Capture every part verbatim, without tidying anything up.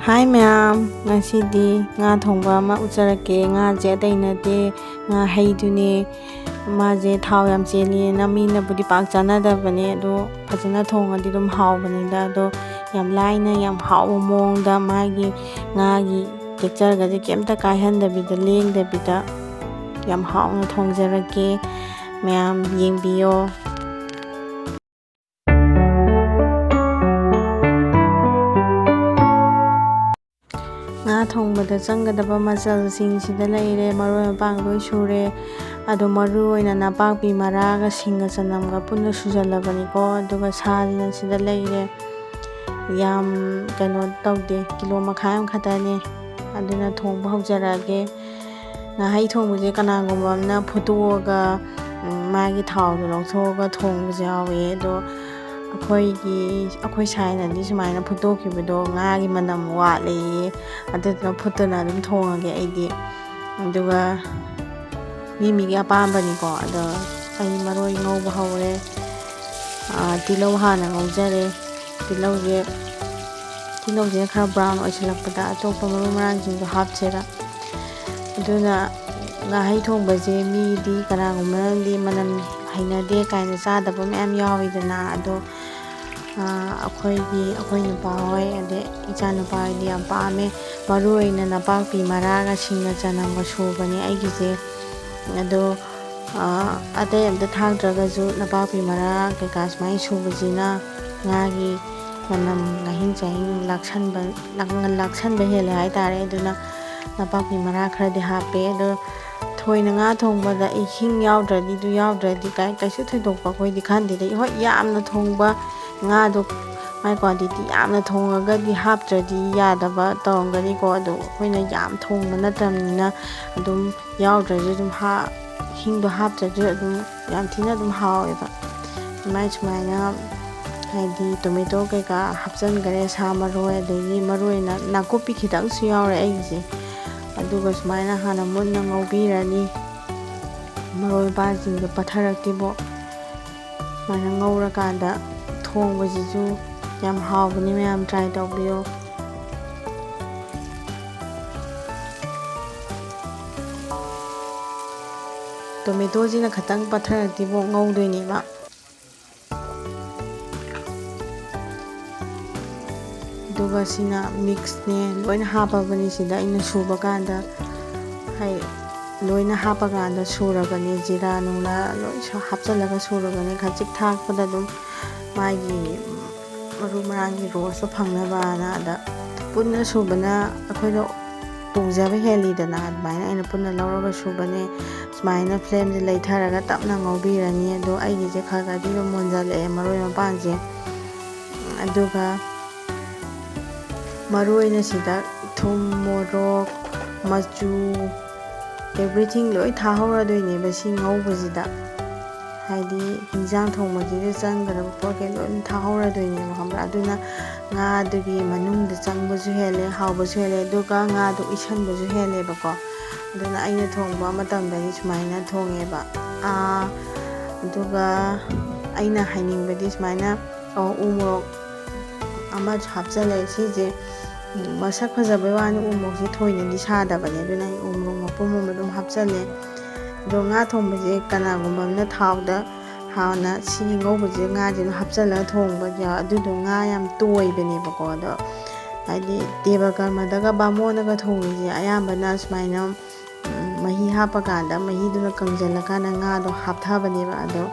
ꯍꯥꯏ ꯃꯌꯥꯝ, ꯉꯁꯤꯗꯤ ꯉꯥ ꯊꯣꯡꯕ ꯑꯃ ꯎꯠꯆꯔꯛꯀꯦ꯫ ꯉꯥꯁꯦ ꯑꯇꯩ ꯅꯠꯇꯦ, ꯉꯥ ꯍꯩꯗꯨꯅꯦ꯫ ꯃꯥꯁꯦ ꯊꯥꯎ ꯌꯥꯝ ꯆꯦꯜꯂꯤꯅ ꯃꯤꯅꯕꯨꯗꯤ ꯄꯥꯛ ꯆꯥꯅꯗꯕꯅꯦ, ꯑꯗꯣ ꯐꯖꯅ ꯊꯣꯡꯉꯗꯤ ꯑꯗꯨꯝ ꯍꯥꯎꯕꯅꯤꯗ꯫ ꯑꯗꯣ ꯌꯥꯝ ꯂꯥꯏꯅ, ꯌꯥꯝ ꯍꯥꯎꯕ ꯃꯑꯣꯡꯗ ꯃꯥꯒꯤ ꯉꯥꯒꯤ textureꯒꯁꯦ ꯀꯩꯝꯇ ꯀꯥꯏꯍꯟꯗꯕꯤꯗ, ꯂꯦꯡꯗꯕꯤꯗ ꯌꯥꯝ ꯍꯥꯎꯅ ꯊꯣꯡꯖꯔꯛꯀꯦ꯫ ꯃꯌꯥꯝ ꯌꯦꯡꯕꯤꯌꯣ꯫ ꯉꯥ ꯊꯣꯡꯕꯗ ꯆꯪꯒꯗꯕ ꯃꯆꯜꯁꯤꯡꯁꯤꯗ ꯂꯩꯔꯦ, ꯃꯔꯣꯏ ꯃꯄꯥꯡ ꯂꯣꯏ ꯁꯨꯔꯦ꯫ ꯑꯗꯣ ꯃꯔꯨ ꯑꯣꯏꯅ ꯅꯄꯥꯛꯄꯤ ꯃꯔꯥꯒ ꯁꯤꯡꯒ ꯆꯅꯝꯒ ꯄꯨꯟꯅ ꯁꯨꯖꯜꯂꯕꯅꯤꯀꯣ꯫ ꯑꯗꯨꯒ ꯁꯥꯁꯤꯅ ꯁꯤꯗ ꯂꯩꯔꯦ꯫ ꯌꯥꯝ ꯀꯩꯅꯣ ꯇꯧꯗꯦ, ꯀꯤꯂꯣ ꯃꯈꯥꯏ ꯑꯃꯈꯛꯇꯅꯦ꯫ ꯑꯗꯨꯅ ꯊꯣꯡꯕ ꯍꯧꯖꯔꯛꯑꯒꯦ꯫ ꯉꯥꯍꯩ ꯊꯣꯡꯕꯁꯦ ꯀꯅꯥꯒꯨꯝꯕ ꯑꯃꯅ ꯐꯨꯠꯇꯣꯛꯑꯒ, ꯎꯝ, ꯃꯥꯒꯤ ꯊꯥꯎꯗꯣ ꯂꯧꯊꯣꯛꯑꯒ ꯊꯣꯡꯕꯁꯨ ꯌꯥꯎꯋꯦ꯫ ꯑꯗꯣ ꯑꯩꯈꯣꯏꯒꯤ, ꯑꯩꯈꯣꯏ ꯁꯥꯏꯅꯗꯤ ꯁꯨꯃꯥꯏꯅ ꯐꯨꯠꯇꯣꯛꯈꯤꯕꯗꯣ ꯉꯥꯒꯤ ꯃꯅꯝ ꯋꯥꯠꯂꯦꯌꯦ, ꯑꯗꯨꯗꯨꯅ ꯐꯨꯠꯇꯅ ꯑꯗꯨꯝ ꯊꯣꯡꯉꯒꯦ ꯑꯩꯗꯤ꯫ ꯑꯗꯨꯒ ꯃꯤ ꯃꯤꯒꯤ ꯑꯄꯥꯝꯕꯅꯤꯀꯣ꯫ ꯑꯗꯣ ꯑꯩ ꯃꯔꯣꯏ ꯉꯧꯕ ꯍꯧꯔꯦ꯫ ꯑꯥ, ꯇꯤꯜꯍꯧ ꯍꯥꯟꯅ ꯉꯧꯖꯔꯦ꯫ ꯇꯤꯜꯍꯧꯁꯦ, ꯇꯤꯜꯍꯧꯁꯦ ꯈꯔ brown ꯑꯣꯏꯁꯤꯜꯂꯛꯄꯗ ꯑꯇꯣꯞꯄ ꯃꯔꯨ ꯃꯔꯥꯡꯁꯤꯡꯗꯣ ꯍꯥꯞꯁꯦꯕ꯫ ꯑꯗꯨꯅ ꯉꯥꯍꯩ ꯊꯣꯡꯕꯁꯦ ꯃꯤꯗꯤ ꯀꯅꯥꯒꯨꯝꯕꯅꯗꯤ ꯃꯅꯝ ꯍꯩꯅꯗꯦ ꯀꯥꯏꯅ ꯆꯥꯗꯕ ꯃꯌꯥꯝ ꯌꯥꯎꯋꯤꯗꯅ꯫ ꯑꯗꯣ, ꯑꯥ, ꯑꯩꯈꯣꯏꯒꯤ, ꯑꯩꯈꯣꯏ ꯅꯨꯄꯥ ꯍꯣꯏ, ꯑꯗꯩ ꯏꯆꯥ ꯅꯨꯄꯥ ꯍꯣꯏꯗꯤ ꯌꯥꯝ ꯄꯥꯝꯃꯦ꯫ ꯃꯔꯨ ꯑꯣꯏꯅ ꯅꯄꯥꯛꯄꯤ ꯃꯔꯥꯒ ꯁꯤꯡꯒ ꯆꯅꯝꯒ ꯁꯨꯕꯅꯦ ꯑꯩꯒꯤꯁꯦ꯫ ꯑꯗꯣ, ꯑꯥ, ꯑꯇꯩ ꯑꯝꯇ ꯊꯥꯛꯇ꯭ꯔꯒꯁꯨ ꯅꯄꯥꯛꯄꯤ ꯃꯔꯥ ꯀꯩꯀꯥ ꯁꯨꯃꯥꯏꯅ ꯁꯨꯕꯁꯤꯅ ꯉꯥꯒꯤ ꯃꯅꯝ ꯉꯥꯍꯤꯡ ꯆꯥꯍꯤꯡ ꯂꯥꯛꯁꯟꯕ, ꯂꯥꯛ-, ꯂꯥꯛꯁꯟꯕ ꯍꯦꯜꯂꯦ ꯍꯥꯏꯇꯥꯔꯦ꯫ ꯑꯗꯨꯅ ꯅꯄꯥꯛꯄꯤ ꯃꯔꯥ ꯈꯔꯗꯤ ꯍꯥꯞꯄꯦ꯫ ꯑꯗꯣ ꯊꯣꯏꯅ ꯉꯥ ꯊꯣꯡꯕꯗ ꯏꯁꯤꯡ ꯌꯥꯎꯗ꯭ꯔꯗꯤ, ꯑꯗꯨ ꯌꯥꯎꯗ꯭ꯔꯗꯤ ꯀꯥꯏ-, ꯀꯩꯁꯨ ꯊꯣꯏꯗꯣꯛꯄ ꯑꯩꯈꯣꯏꯗꯤ ꯈꯟꯗꯦꯗ꯫ ꯍꯣꯏ, ꯌꯥꯝꯅ ꯊꯣꯡꯕ ꯉꯥꯗꯣ, ꯃꯥꯏ quantity ꯌꯥꯝꯅ ꯊꯣꯡꯉꯒꯗꯤ ꯍꯥꯞꯇ꯭ꯔꯗꯤ ꯌꯥꯗꯕ ꯇꯧꯔꯝꯒꯅꯤꯀꯣ꯫ ꯑꯗꯣ ꯑꯩꯈꯣꯏꯅ ꯌꯥꯝ ꯊꯣꯡꯕ ꯅꯠꯇꯕꯅꯤꯅ ꯑꯗꯨꯝ ꯌꯥꯎꯗ꯭ꯔꯁꯨ ꯑꯗꯨꯝ ꯍꯥ-, ꯍꯤꯡꯗꯣ ꯍꯥꯞꯇ꯭ꯔꯁꯨ ꯑꯗꯨꯝ ꯌꯥꯝ ꯊꯤꯅ ꯑꯗꯨꯝ ꯍꯥꯎꯋꯦꯕ꯫ ꯁꯨꯃꯥꯏ ꯁꯨꯃꯥꯏꯅ ꯍꯥꯏꯗꯤ tomato ꯀꯩꯀꯥ ꯍꯥꯞꯆꯤꯟꯈꯔꯦ, ꯁꯥ ꯃꯔꯣꯏ, ꯑꯗꯒꯤ ꯃꯔꯨ ꯑꯣꯏꯅ ꯅꯥꯀꯨꯞꯄꯤ ꯈꯤꯇꯪꯁꯨ ꯌꯥꯎꯔꯦ ꯑꯩꯒꯤꯁꯦ꯫ ꯑꯗꯨꯒ ꯁꯨꯃꯥꯏꯅ ꯍꯥꯟꯅ ꯃꯨꯟꯅ ꯉꯧꯕꯤꯔꯅꯤ꯫ ꯃꯔꯣꯏ ꯃꯄꯥꯡꯁꯤꯡꯗꯣ ꯄꯠꯊꯔꯛꯇ꯭ꯔꯤꯕꯣ꯫ ꯁꯨꯃꯥꯏꯅ ꯉꯧꯔꯀꯥꯟꯗ ꯊꯣꯡꯕꯁꯤꯁꯨ ꯌꯥꯝ ꯍꯥꯎꯕꯅꯤ, ꯃꯌꯥꯝ try ꯇꯧꯕꯤꯌꯣ꯫ ꯇꯣꯃꯦꯇꯣꯁꯤꯅ ꯈꯤꯇꯪ ꯄꯠꯊꯔꯛꯇ꯭ꯔꯤꯐꯥꯎ ꯉꯧꯗꯣꯏꯅꯦꯕ꯫ ꯑꯗꯨꯒ ꯁꯤꯅ ꯃꯤꯛꯁꯅꯦ, ꯂꯣꯏꯅ ꯍꯥꯞꯄꯕꯅꯤ꯫ ꯁꯤꯗ ꯑꯩꯅ ꯁꯨꯕ ꯀꯥꯟꯗ ꯍꯥꯏ ꯂꯣꯏꯅ ꯍꯥꯞꯄ ꯀꯥꯟꯗ ꯁꯨꯔꯕꯅꯦ꯫ ꯖꯤꯔꯥ ꯅꯨꯡꯂꯥ ꯂꯣꯏ ꯁ-, ꯍꯥꯞꯆꯤꯜꯂꯒ ꯁꯨꯔꯕꯅꯦ꯫ ꯈꯖꯤꯛ ꯊꯥꯛꯄꯗ ꯑꯗꯨꯝ ꯃꯥꯒꯤ ꯃꯔꯨ ꯃꯔꯥꯡꯒꯤ ꯔꯣꯁꯇꯣ ꯐꯪꯅꯕꯅ꯫ ꯑꯗ ꯄꯨꯟꯅ ꯁꯨꯕꯅ ꯑꯩꯈꯣꯏꯗ ꯇꯣꯡꯖꯕ ꯍꯦꯜꯂꯤꯗꯅ, ꯑꯗꯨꯃꯥꯏꯅ ꯑꯩꯅ ꯄꯨꯟꯅ ꯂꯧꯔꯒ ꯁꯨꯕꯅꯦ꯫ ꯁꯨꯃꯥꯏꯅ ꯐ꯭ꯂꯦꯝꯁꯦ ꯂꯩꯊꯔꯒ ꯇꯞꯅ ꯉꯧꯕꯤꯔꯅꯤ꯫ ꯑꯗꯣ ꯑꯩꯒꯤꯁꯦ ꯈꯔ ꯈꯔꯗꯤ ꯑꯗꯨꯝ ꯃꯨꯟꯖꯜꯂꯛꯑꯦ, ꯃꯔꯣꯏ ꯃꯄꯥꯡꯁꯦ꯫ ꯑꯗꯨꯒ ꯃꯔꯨ ꯑꯣꯏꯅ ꯁꯤꯗ ꯊꯨꯝ, ꯃꯣꯔꯣꯛ, ꯃꯆꯨ, everything ꯂꯣꯏ ꯊꯥꯍꯧꯔꯗꯣꯏꯅꯦꯕ ꯁꯤ ꯉꯧꯕꯁꯤꯗ꯫ ꯍꯥꯏꯗꯤ ꯍꯤꯟꯖꯥꯡ ꯊꯣꯡꯕꯁꯤꯗ ꯆꯪꯒꯗꯕ ꯄꯣꯠꯈꯩ ꯂꯣꯏ ꯊꯥꯍꯧꯔꯗꯣꯏꯅꯦꯕ, ꯈꯪꯕ꯭ꯔꯥ? ꯑꯗꯨꯅ ꯉꯥꯗꯨꯒꯤ ꯃꯅꯨꯡꯗ ꯆꯪꯕꯁꯨ ꯍꯦꯜꯂꯦ, ꯍꯥꯎꯕꯁꯨ ꯍꯦꯜꯂꯦ, ꯑꯗꯨꯒ ꯉꯥꯗꯨ ꯎꯏꯁꯟꯕꯁꯨ ꯍꯦꯜꯂꯦꯕꯀꯣ꯫ ꯑꯗꯨꯅ ꯑꯩꯅ ꯊꯣꯡꯕ ꯃꯇꯝꯗꯗꯤ ꯁꯨꯃꯥꯏꯅ ꯊꯣꯡꯉꯦꯕ꯫ ꯑꯥ, ꯑꯗꯨꯒ ꯑꯩꯅ ꯍꯥꯏꯅꯤꯡꯕꯗꯤ ꯁꯨꯃꯥꯏꯅ, ꯑꯣ, ꯎ ꯃꯣꯔꯣꯛ ꯑꯃꯁꯨ ꯍꯥꯞꯆꯜꯂꯦ꯫ ꯁꯤꯁꯦ, ꯎꯝ, ꯃꯁꯛ ꯐꯖꯕꯩ ꯋꯥꯅꯤ, ꯎ ꯃꯣꯔꯣꯛꯁꯦ ꯊꯣꯏꯅꯗꯤ ꯁꯥꯗꯕꯅꯦ, ꯑꯗꯨꯅ ꯑꯩ ꯎ ꯃꯣꯔꯣꯛ ꯃꯄꯨꯝ ꯑꯃ ꯑꯗꯨꯝ ꯍꯥꯞꯆꯜꯂꯦ꯫ ꯑꯗꯣ ꯉꯥ ꯊꯣꯡꯕꯁꯦ ꯀꯅꯥꯒꯨꯝꯕ ꯑꯃꯅ ꯊꯥꯎꯗ ꯍꯥꯟꯅ ꯁꯤꯒꯤ ꯉꯧꯕꯁꯦ ꯉꯥꯁꯦ ꯑꯗꯨꯝ ꯍꯥꯞꯆꯜꯂꯒ ꯊꯣꯡꯕ ꯌꯥꯎ-, ꯑꯗꯨꯗꯣ ꯉꯥ ꯌꯥꯝ ꯇꯣꯏꯕꯅꯦꯕꯀꯣ꯫ ꯑꯗꯣ ꯍꯥꯏꯗꯤ ꯗꯦꯕ ꯀꯔꯃꯗꯒ ꯕꯥꯃꯣꯟꯅꯒ ꯊꯣꯡꯉꯤꯁꯦ ꯑꯌꯥꯝꯕꯅ ꯁꯨꯃꯥꯏꯅ, ꯎꯝ, ꯃꯍꯤ ꯍꯥꯞꯄꯀꯥꯟꯗ ꯃꯍꯤꯗꯨꯅ ꯀꯪꯁꯤꯜꯂꯀꯥꯟꯗ ꯉꯥꯗꯣ ꯍꯥꯞꯊꯕꯅꯦꯕ꯫ ꯑꯗꯣ,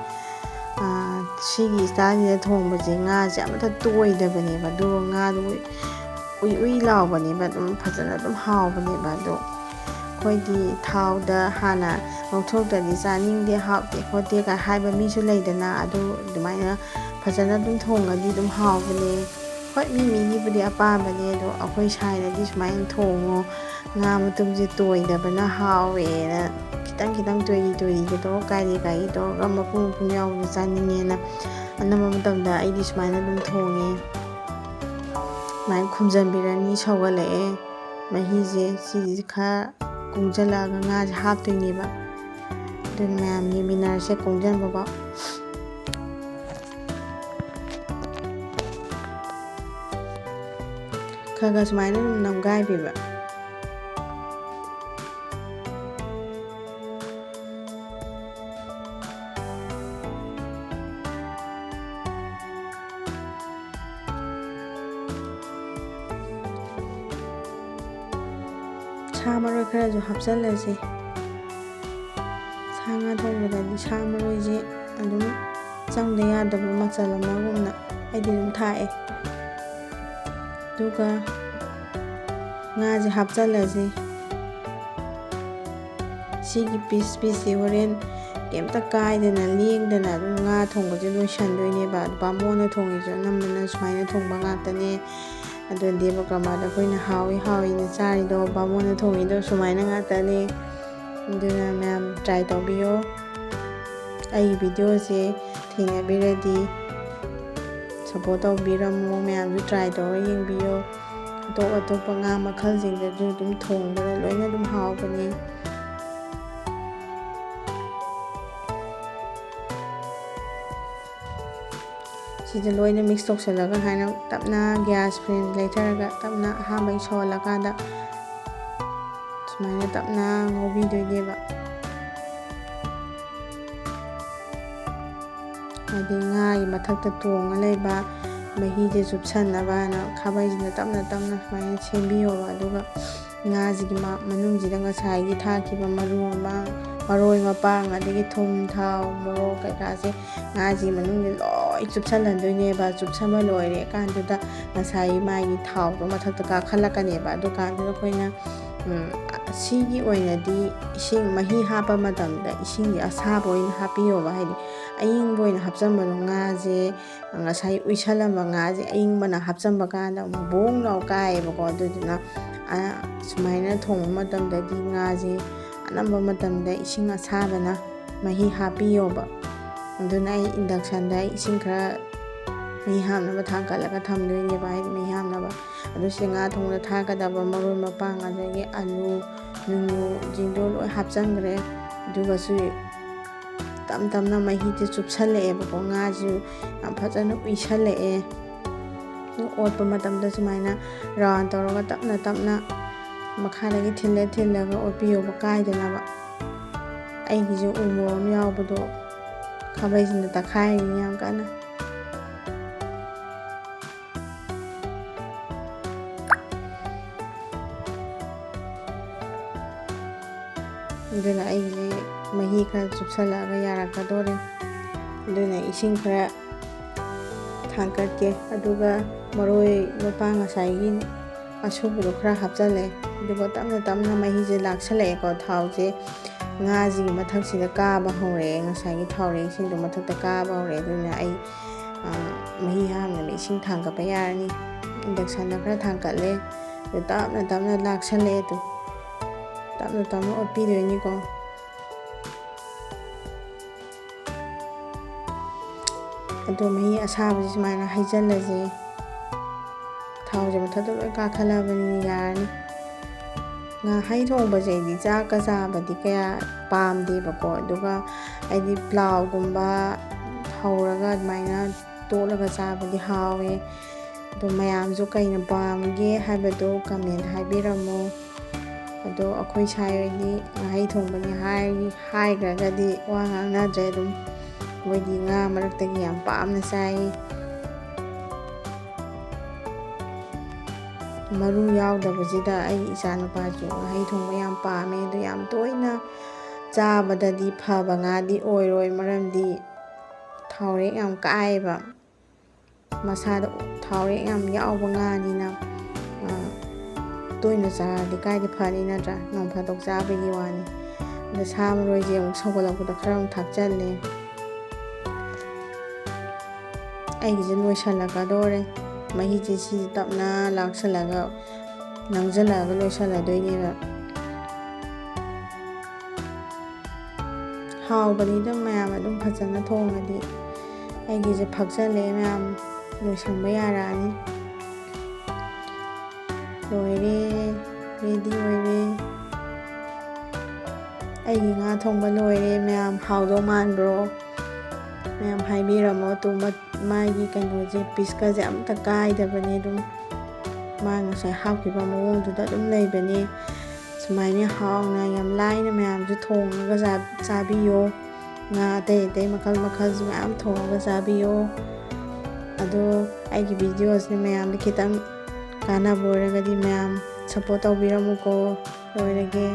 ꯑꯥ, ꯁꯤꯒꯤ ꯏꯁꯇꯥꯏꯜꯁꯤꯗ ꯊꯣꯡꯕꯁꯦ ꯉꯥꯁꯦ ꯑꯃꯠꯇ ꯇꯣꯏꯗꯕꯅꯦꯕ, ꯑꯗꯨꯒ ꯉꯥꯗꯣ ꯎꯏ ꯎꯏ ꯂꯥꯎꯕꯅꯦꯕ, ꯑꯗꯨꯝ ꯐꯖꯅ ꯑꯗꯨꯝ ꯍꯥꯎꯕꯅꯦꯕ꯫ ꯑꯗꯣ ꯑꯩꯈꯣꯏꯗꯤ ꯊꯥꯎꯗ ꯍꯥꯟꯅ ꯉꯧꯊꯣꯛꯇ꯭ꯔꯗꯤ ꯆꯥꯅꯤꯡꯗꯦ, ꯍꯥꯎꯇꯦ ꯈꯣꯠꯇꯦ ꯀꯥꯏ ꯍꯥꯏꯕ ꯃꯤꯁꯨ ꯂꯩꯗꯅ, ꯑꯗꯨ ꯑꯗꯨꯃꯥꯏꯅ ꯐꯖꯅ ꯑꯗꯨꯝ ꯊꯣꯡꯉꯗꯤ ꯑꯗꯨꯝ ꯍꯥꯎꯕꯅꯦ꯫ ꯍꯣꯏ, ꯃꯤ ꯃꯤꯒꯤꯕꯨꯗꯤ ꯑꯄꯥꯝꯕꯅꯦ, ꯑꯗꯣ ꯑꯩꯈꯣꯏ ꯁꯥꯏꯅꯗꯤ ꯁꯨꯃꯥꯏꯅ ꯊꯣꯡꯉꯣ, ꯉꯥ ꯃꯇꯨꯝꯁꯦ ꯇꯣꯏꯗꯕꯅ ꯍꯥꯎꯋꯦꯅ ꯈꯤꯇꯪ ꯈꯤꯇꯪ ꯇꯣꯏꯔꯤ ꯇꯣꯏꯔꯤꯒ ꯇꯧꯔꯒ ꯀꯥꯏꯔꯤ ꯀꯥꯏꯔꯤ ꯇꯧꯔꯒ ꯃꯄꯨꯝ ꯃꯄꯨꯝ ꯌꯥꯎꯕꯗꯣ ꯆꯥꯅꯤꯡꯉꯦꯅ ꯑꯅꯝꯕ ꯃꯇꯝꯗ ꯑꯩꯗꯤ ꯁꯨꯃꯥꯏꯅ ꯑꯗꯨꯝ ꯊꯣꯡꯉꯦ꯫ ꯁꯨꯃꯥꯏꯅ ꯈꯨꯝꯖꯤꯟꯕꯤꯔꯅꯤ, ꯁꯧꯒꯠꯂꯛꯑꯦ꯫ ꯃꯍꯤꯁꯦ ꯁꯤꯁꯦ ꯈꯔ ꯀꯣꯡꯁꯤꯜꯂꯛꯑꯒ ꯉꯥꯁꯦ ꯍꯥꯞꯇꯣꯏꯅꯦꯕ꯫ ꯑꯗꯨꯅ ꯃꯌꯥꯝ ꯌꯦꯡꯃꯤꯟꯅꯔꯁꯦ ꯀꯣꯡꯁꯤꯟꯕꯐꯥꯎ꯫ ꯈꯔ ꯈꯔ ꯁꯨꯃꯥꯏꯅ ꯑꯗꯨꯝ ꯅꯝꯒꯥꯏꯕꯤꯕ꯫ ꯁꯥ ꯃꯔꯣꯏ ꯈꯔꯁꯨ ꯍꯥꯞꯆꯤꯜꯂꯁꯤ꯫ ꯁꯥ ꯉꯥ ꯊꯣꯡꯕꯗꯗꯤ ꯁꯥ ꯃꯔꯣꯏꯁꯦ ꯑꯗꯨꯝ ꯆꯪꯗ ꯌꯥꯗꯕ ꯃꯆꯜ ꯑꯃꯒꯨꯝꯅ ꯑꯩꯗꯤ ꯑꯗꯨꯝ ꯊꯥꯛꯑꯦ꯫ ꯑꯗꯨꯒ ꯉꯥꯁꯦ ꯍꯥꯞꯆꯤꯜꯂꯁꯤ꯫ ꯁꯤꯒꯤ ꯄꯤꯁ ꯄꯤꯁꯁꯦ ꯍꯣꯔꯦꯟ ꯀꯩꯝꯇ ꯀꯥꯏꯗꯅ ꯂꯦꯡꯗꯅ ꯑꯗꯨꯝ ꯉꯥ ꯊꯣꯡꯕꯁꯦ ꯂꯣꯏꯁꯟꯗꯣꯏꯅꯦꯕ꯫ ꯕꯥꯃꯣꯟꯅ ꯊꯣꯡꯉꯤꯁꯨ ꯑꯅꯝꯕꯅ ꯁꯨꯃꯥꯏꯅ ꯊꯣꯡꯕ ꯉꯥꯛꯇꯅꯦ꯫ ꯑꯗꯣ ꯗꯦꯕ ꯀꯔꯃꯗ ꯑꯩꯈꯣꯏꯅ ꯍꯥꯎꯏ ꯍꯥꯎꯏꯅ ꯆꯥꯔꯤꯗꯣ ꯕꯥꯃꯣꯟꯅ ꯊꯣꯡꯉꯤꯗꯣ ꯁꯨꯃꯥꯏꯅ ꯉꯥꯛꯇꯅꯦ꯫ ꯑꯗꯨꯅ ꯃꯌꯥꯝ ꯇ꯭ꯔꯥꯏ ꯇꯧꯕꯤꯌꯣ꯫ ꯑꯩꯒꯤ ꯚꯤꯗꯤꯑꯣꯁꯦ ꯊꯦꯡꯅꯕꯤꯔꯗꯤ ꯁꯞꯄꯣꯔꯠ ꯇꯧꯕꯤꯔꯝꯃꯣ꯫ ꯃꯌꯥꯝꯁꯨ ꯇ꯭ꯔꯥꯏ ꯇꯧꯔ ꯌꯦꯡꯕꯤꯌꯣ꯫ ꯑꯇꯣꯞ ꯑꯇꯣꯞꯄ ꯉꯥ ꯃꯈꯜꯁꯤꯡꯗꯁꯨ ꯑꯗꯨꯝ ꯊꯣꯡꯕꯗ ꯂꯣꯏꯅ ꯑꯗꯨꯝ ꯍꯥꯎꯕꯅꯦ꯫ ꯁꯤꯗ ꯂꯣꯏꯅ ꯃꯤꯛꯁ ꯇꯧꯁꯜꯂꯒ ꯍꯥꯏꯅ ꯇꯞꯅ ꯒ꯭ꯌꯥꯁ ꯐ꯭ꯂꯦꯝ ꯂꯩꯊꯔꯒ ꯇꯞꯅ ꯑꯍꯥꯟꯕꯒꯤ ꯁꯧꯍꯜꯂꯀꯥꯟꯗ ꯁꯨꯃꯥꯏꯅ ꯇꯞꯅ ꯉꯧꯕꯤꯗꯣꯏꯅꯦꯕ꯫ ꯍꯥꯏꯗꯤ ꯉꯥꯒꯤ ꯃꯊꯛꯇ ꯇꯣꯡꯉ ꯂꯩꯕ ꯃꯍꯤꯁꯦ ꯆꯨꯞꯁꯟꯅꯕꯅ ꯈꯥꯕꯩꯁꯤꯅ ꯇꯞꯅ ꯇꯞꯅ ꯁꯨꯃꯥꯏꯅ ꯁꯦꯝꯕꯤꯌꯣꯕ꯫ ꯑꯗꯨꯒ ꯉꯥꯁꯤꯒꯤ ꯃ-, ꯃꯅꯨꯡꯁꯤꯗ ꯉꯁꯥꯏꯒꯤ ꯊꯥꯛꯈꯤꯕ ꯃꯔꯨ ꯃꯔꯥꯡ, ꯃꯔꯣꯏ ꯃꯄꯥꯡ, ꯑꯗꯒꯤ ꯊꯨꯝ, ꯊꯥꯎ, ꯃꯣꯔꯣꯛ ꯀꯩꯀꯥꯁꯦ ꯉꯥꯁꯤꯒꯤ ꯃꯅꯨꯡꯗ ꯂꯣꯏ ꯆꯨꯞꯁꯜꯍꯟꯗꯣꯏꯅꯦꯕ꯫ ꯆꯨꯞꯁꯟꯕ ꯂꯣꯏꯔꯦ ꯀꯥꯟꯗꯨꯗ ꯉꯁꯥꯏꯒꯤ ꯃꯥꯒꯤ ꯊꯥꯎꯗꯣ ꯃꯊꯛꯇ ꯀꯥꯈꯠꯂꯛꯀꯅꯦꯕ꯫ ꯑꯗꯨꯀꯥꯟꯗꯨꯗ ꯑꯩꯈꯣꯏꯅ, ꯎꯝ, ꯁꯤꯒꯤ ꯑꯣꯏꯅꯗꯤ ꯏꯁꯤꯡ ꯃꯍꯤ ꯍꯥꯞꯄ ꯃꯇꯝꯗ ꯏꯁꯤꯡꯁꯦ ꯑꯁꯥꯕ ꯑꯣꯏꯅ ꯍꯥꯞꯄꯤꯌꯣꯕ꯫ ꯍꯥꯏꯗꯤ ꯑꯏꯪꯕ ꯑꯣꯏꯅ ꯍꯥꯞꯆꯟꯕꯗꯣ ꯉꯥꯁꯦ ꯉꯁꯥꯏ ꯎꯏꯁꯜꯂꯝꯕ ꯉꯥꯁꯦ ꯑꯏꯪꯕꯅ ꯍꯥꯞꯆꯟꯕ ꯀꯥꯟꯗ ꯑꯃꯨꯛ ꯕꯣꯡ ꯂꯥꯎ ꯀꯥꯏꯌꯦꯕꯀꯣ꯫ ꯑꯗꯨꯗꯨꯅ, ꯑ, ꯁꯨꯃꯥꯏꯅ ꯊꯣꯡꯕ ꯃꯇꯝꯗꯗꯤ ꯉꯥꯁꯦ ꯑꯅꯝꯕ ꯃꯇꯝꯗ ꯏꯁꯤꯡ ꯑꯁꯥꯕꯅ ꯃꯍꯤ ꯍꯥꯞꯄꯤꯌꯣꯕ꯫ ꯑꯗꯨꯅ ꯑꯩ ꯏꯟꯗꯛꯁꯟꯗ ꯏꯁꯤꯡ ꯈꯔ ꯃꯍꯤ ꯍꯥꯞꯅꯕ ꯊꯥꯡꯀꯠꯂꯒ ꯊꯝꯗꯣꯏꯅꯦꯕ, ꯍꯥꯏꯗꯤ ꯃꯍꯤ ꯍꯥꯞꯅꯕ꯫ ꯑꯗꯨ ꯁꯤ ꯉꯥ ꯊꯣꯡꯕꯗ ꯊꯥꯛꯀꯗꯕ ꯃꯔꯣꯏ ꯃꯄꯥꯡ, ꯑꯗꯒꯤ ꯑꯂꯨ ꯅꯨꯡꯂꯨꯁꯤꯡꯗꯣ ꯂꯣꯏ ꯍꯥꯞꯆꯟꯈ꯭ꯔꯦ꯫ ꯑꯗꯨꯒꯁꯨ ꯇꯞ ꯇꯞꯅ ꯃꯍꯤꯁꯦ ꯆꯨꯞꯁꯜꯂꯛꯑꯦꯕꯀꯣ꯫ ꯉꯥꯁꯨ ꯌꯥꯝ ꯐꯖꯅ ꯎꯏꯁꯜꯂꯛꯑꯦ꯫ ꯑꯣꯠꯄ ꯃꯇꯝꯗ ꯁꯨꯃꯥꯏꯅ ꯔꯥꯎꯟ ꯇꯧꯔꯒ ꯇꯞꯅ ꯇꯞꯅ ꯃꯈꯥꯗꯒꯤ ꯊꯤꯜꯂ ꯊꯤꯜꯂꯒ ꯑꯣꯠꯄꯤꯌꯣꯕ, ꯀꯥꯏꯗꯅꯕ꯫ ꯑꯩꯒꯤꯁꯨ ꯎ ꯃꯣꯔꯣꯛ ꯑꯃ ꯌꯥꯎꯕꯗꯣ ꯈꯥꯕꯩꯁꯤꯅ ꯇꯛꯈꯥꯏꯔꯤꯅꯤ ꯌꯥꯝ ꯀꯟꯅ꯫ ꯑꯗꯨꯅ ꯑꯩꯒꯤꯁꯦ ꯃꯍꯤ ꯈꯔ ꯆꯨꯞꯁꯜꯂꯛꯑꯒ ꯌꯥꯔꯛꯀꯗꯣꯔꯦ꯫ ꯑꯗꯨꯅ ꯏꯁꯤꯡ ꯈꯔ ꯊꯥꯡꯀꯠꯀꯦ꯫ ꯑꯗꯨꯒ ꯃꯔꯣꯏ ꯃꯄꯥꯡ ꯉꯁꯥꯏꯒꯤ ꯑꯁꯨꯕꯗꯣ ꯈꯔ ꯍꯥꯞꯆꯜꯂꯦ꯫ ꯑꯗꯨꯒ ꯇꯞꯅ ꯇꯞꯅ ꯃꯍꯤꯁꯦ ꯂꯥꯛꯁꯜꯂꯛꯑꯦꯀꯣ꯫ ꯊꯥꯎꯁꯦ ꯉꯥꯁꯤꯒꯤ ꯃꯊꯛꯁꯤꯗ ꯀꯥꯕ ꯍꯧꯔꯛꯑꯦ꯫ ꯉꯁꯥꯏꯒꯤ ꯊꯥꯎꯔꯦꯛꯁꯤꯡꯗꯣ ꯃꯊꯛꯇ ꯀꯥꯕ ꯍꯧꯔꯛꯑꯦ꯫ ꯑꯗꯨꯅ ꯑꯩ, ꯑ, ꯃꯍꯤ ꯍꯥꯞꯅꯕ ꯏꯁꯤꯡ ꯊꯥꯡꯒꯠꯄ ꯌꯥꯔꯅꯤ꯫ ꯏꯟꯗꯛꯁꯟꯗ ꯈꯔ ꯊꯥꯡꯒꯠꯂꯦ꯫ ꯑꯗꯨ ꯇꯞꯅ ꯇꯞꯅ ꯂꯥꯛꯁꯜꯂꯛꯑꯦ꯫ ꯑꯗꯨ ꯇꯞꯅ ꯇꯞꯅ ꯑꯣꯠꯄꯤꯗꯣꯏꯅꯤꯀꯣ꯫ ꯑꯗꯣ ꯃꯍꯤ ꯑꯁꯥꯕꯁꯦ ꯁꯨꯃꯥꯏꯅ ꯍꯩꯖꯤꯜꯂꯁꯦ꯫ ꯊꯥꯎꯁꯦ ꯃꯊꯛꯇ ꯂꯣꯏ ꯀꯥꯈꯠꯂꯕꯅꯤꯅ ꯌꯥꯔꯅꯤ꯫ ꯉꯥꯍꯩ ꯊꯣꯡꯕꯁꯦ ꯑꯩꯗꯤ ꯆꯥꯛꯀ ꯆꯥꯕꯗꯤ ꯀꯌꯥ ꯄꯥꯝꯗꯦꯕꯀꯣ꯫ ꯑꯗꯨꯒ ꯑꯩꯗꯤ ꯄ꯭ꯂꯥꯎꯒꯨꯝꯕ ꯍꯧꯔꯒ ꯑꯗꯨꯃꯥꯏꯅ ꯇꯣꯠꯂꯒ ꯆꯥꯕꯗꯤ ꯍꯥꯎꯋꯦ꯫ ꯑꯗꯣ ꯃꯌꯥꯝꯁꯨ ꯀꯩꯅ ꯄꯥꯝꯒꯦ ꯍꯥꯏꯕꯗꯣ comment ꯍꯥꯏꯕꯤꯔꯝꯃꯣ꯫ ꯑꯗꯣ ꯑꯩꯈꯣꯏ ꯁꯥꯏ ꯍꯣꯏꯗꯤ ꯉꯥꯍꯩ ꯊꯣꯡꯕꯅꯤ ꯍꯥꯏ-, ꯍꯥꯏꯈ꯭ꯔꯒꯗꯤ ꯋꯥ ꯉꯥꯡꯅꯗ꯭ꯔꯦ ꯑꯗꯨꯝ꯫ ꯃꯣꯏꯗꯤ ꯉꯥ ꯃꯔꯛꯇꯒꯤ ꯌꯥꯝ ꯄꯥꯝꯅ ꯆꯥꯏ꯫ ꯃꯔꯨ ꯌꯥꯎꯗꯕꯁꯤꯗ ꯑꯩ ꯏꯆꯥꯅꯨꯄꯥꯁꯨ ꯉꯥꯍꯩ ꯊꯣꯡꯕ ꯌꯥꯝ ꯄꯥꯝꯃꯦ꯫ ꯑꯗꯨ ꯌꯥꯝ ꯇꯣꯏꯅ ꯆꯥꯕꯗꯗꯤ ꯐꯕ ꯉꯥꯗꯤ ꯑꯣꯏꯔꯣꯏ, ꯃꯔꯝꯗꯤ ꯊꯥꯎꯔꯦꯛ ꯌꯥꯝ ꯀꯥꯏꯌꯦꯕ꯫ ꯃꯁꯥꯗ ꯊꯥꯎꯔꯦꯛ ꯌꯥꯝ ꯌꯥꯎꯕ ꯉꯥꯅꯤꯅ, ꯑ, ꯇꯣꯏꯅ ꯆꯥꯔꯗꯤ ꯀꯥꯏꯗꯤ ꯐꯅꯤ ꯅꯠꯇ꯭ꯔꯥ? ꯅꯣꯡ ꯐꯥꯗꯣꯛ ꯆꯥꯕꯒꯤ ꯋꯥꯅꯤ꯫ ꯑꯗ ꯁꯥ ꯃꯔꯣꯏꯁꯦ ꯑꯃꯨꯛ ꯁꯧꯒꯠꯂꯛꯄꯗ ꯈꯔ ꯑꯃꯨꯛ ꯊꯥꯛꯆꯜꯂꯦ꯫ ꯑꯩꯒꯤꯁꯦ ꯂꯣꯏꯁꯜꯂꯛꯀꯗꯣꯔꯦ꯫ ꯃꯍꯤꯁꯦ ꯁꯤ ꯇꯞꯅ ꯂꯥꯛꯁꯜꯂꯒ, ꯅꯪꯁꯜꯂꯛꯑꯒ ꯂꯣꯏꯁꯜꯂꯗꯣꯏꯅꯦꯕ꯫ ꯍꯥꯎꯕꯅꯤꯗ ꯃꯌꯥꯝ ꯑꯗꯨꯝ ꯐꯖꯅ ꯊꯣꯡꯉꯗꯤ꯫ ꯑꯩꯒꯤꯁꯦ ꯐꯛꯆꯜꯂꯛꯑꯦ ꯃꯌꯥꯝ, ꯂꯣꯏꯁꯟꯕ ꯌꯥꯔꯛꯑꯅꯤ꯫ ꯂꯣꯏꯔꯦ, ready ꯑꯣꯏꯔꯦ꯫ ꯑꯩꯒꯤ ꯉꯥ ꯊꯣꯡꯕ ꯂꯣꯏꯔꯦ ꯃꯌꯥꯝ꯫ ꯍꯥꯎꯗꯧ ꯃꯥꯟꯕ꯭ꯔꯣ? ꯃꯌꯥꯝ ꯍꯥꯏꯕꯤꯔꯝꯃꯣ꯫ ꯑꯗꯨ ꯃ-, ꯃꯥꯒꯤ ꯀꯩꯅꯣꯁꯦ, pieceꯀꯁꯦ ꯑꯝꯇ ꯀꯥꯏꯗꯕꯅꯦ꯫ ꯑꯗꯨꯝ ꯃꯥ ꯉꯁꯥꯏ ꯍꯥꯞꯈꯤꯕ ꯃꯑꯣꯡꯗꯨꯗ ꯑꯗꯨꯝ ꯂꯩꯕꯅꯦ꯫ ꯁꯨꯃꯥꯏꯅ ꯍꯥꯎꯅ ꯌꯥꯝ ꯂꯥꯏꯅ ꯃꯌꯥꯝꯁꯨ ꯊꯣꯡꯉꯒ ꯆꯥ-, ꯆꯥꯕꯤꯌꯣ꯫ ꯉꯥ ꯑꯇꯩ ꯑꯇꯩ ꯃꯈꯜ ꯃꯈꯜꯁꯨ ꯃꯌꯥꯝ ꯊꯣꯡꯉꯒ ꯆꯥꯕꯤꯌꯣ꯫ ꯑꯗꯣ ꯑꯩꯒꯤ videoꯁꯤꯅ ꯃꯌꯥꯝꯗ ꯈꯤꯇꯪ ꯀꯥꯟꯅꯕ ꯑꯣꯏꯔꯒꯗꯤ ꯃꯌꯥꯝ support ꯇꯧꯕꯤꯔꯝꯃꯨꯀꯣ꯫ ꯂꯣꯏꯔꯒꯦ꯫